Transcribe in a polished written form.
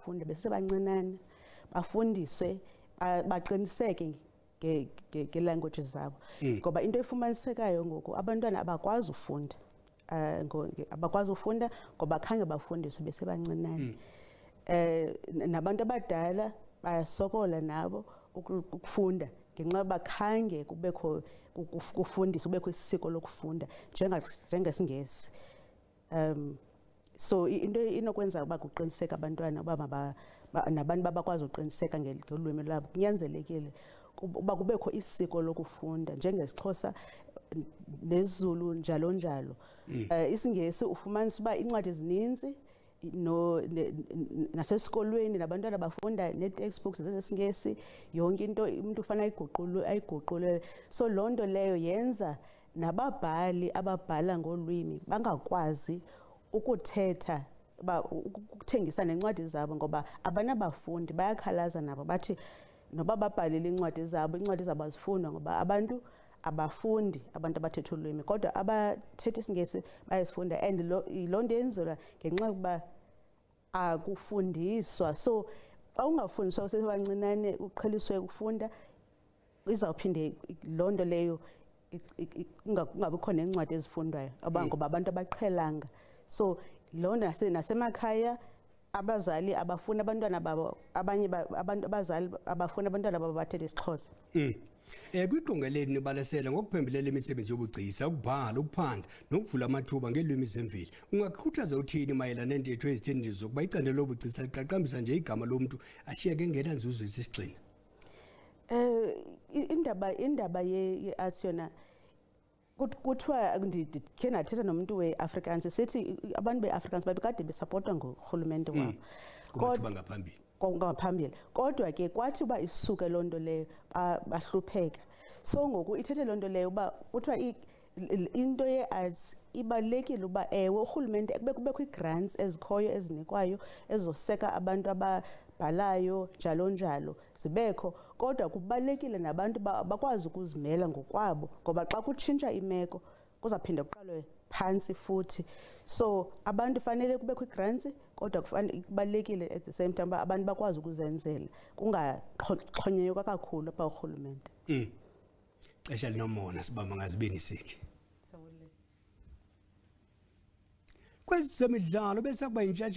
ukufunda besebancinane, bafundiswe, baqiniseke nge-languages zabo. Ngoba into efumanisekayo ngoku, abantwana abakwazi ufunda. Abakwazi ufunda ngoba khange bafundiswe besebancinane. Nabantu abadala bayasokola nabo ukufunda ngenxa yoba khange kubekho kufundiswa, kubekho isiko lokufunda njengesiNgesi. So into inokwenza uba kuqiniseke abantwana uba nabantu babakwazi uqiniseka ngolwimi lwabo, kunyanzelekile uba kubekho isiko lokufunda njengesiXhosa nesiZulu njalo njalo. IsiNgesi ufumanisa uba iincwadi ezininzi nasesikolweni nabantwana bafunda nee-textbooks zesiNgesi, yonke into umuntu ufanele ayiguqule. So loo nto leyo yenza nababhali ababhala ngolwimi bangakwazi ukuthetha, ukuthengisa nencwadi zabo ngoba abanabafundi, bayakhalaza nabo bathi noba babhalile iincwadi zabo, iincwadi zabo azifundwa ngoba abantu abafundi, abantu abathetha ulwimi, kodwa abathetha isiNgesi bayasifunda. And loo nto yenzelwa ngenxa yokuba akufundiswa. So xa ungafundiswa usebancinane, uqheliswe ukufunda, izawuphinde loo nto leyo kungabikho neencwadi ezifundwayo, ngoba abantu abaqhelanga. So loo nto nasemakhaya abazali abafuni abantwana babo, abanye abantu abazali abafuni abantwana babo bathethe isiXhosa. Kwiqonga lenu nibalasela ngokuphembelela imisebenzi yobugcisa, ukubhala, ukuphanda nokuvula amathuba ngeelwimi zemveli. Ungakhuthaza uthini mayelana neentetho ezitheni zokuba icandelo lobugcisa liqaqambisa nje igama lomntu ashiyeke engenanzuzo esisigxina? Indaba ye-arts yona kuthiwa khe ndathetha nomntu we-Afrikaans, sithi abantu be-Afrikaans babekade besapotwa ngurhulumente wabo. Kumathuba ngaphambili. Ngaphambili. Kodwa ke kwathi uba isuke loo nto leyo, bahlupheka. So ngoku ithethe loo nto leyo uba kuthiwa into ye-arts ibalulekile uba ewe urhulumente kubekho ii-grants ezikhoyo ezinikwayo ezizoseka abantu ababhalayo njalo njalo zibekho, kodwa kubalulekile nabantu bakwazi ukuzimela ngokwabo ngoba xa kutshintsha imeko kuzawuphinda kuqalwe phantsi futhi. So abantu fanele kubekho ii-grants, kodwa kubalulekile at the same time uba abantu bakwazi ukuzenzela, kungaxhonyekwa kakhulu apha urhulumente. Xesha linomona, sibamba ngazibini sikhe. Kwezemidlalo bese kuba intshatsheli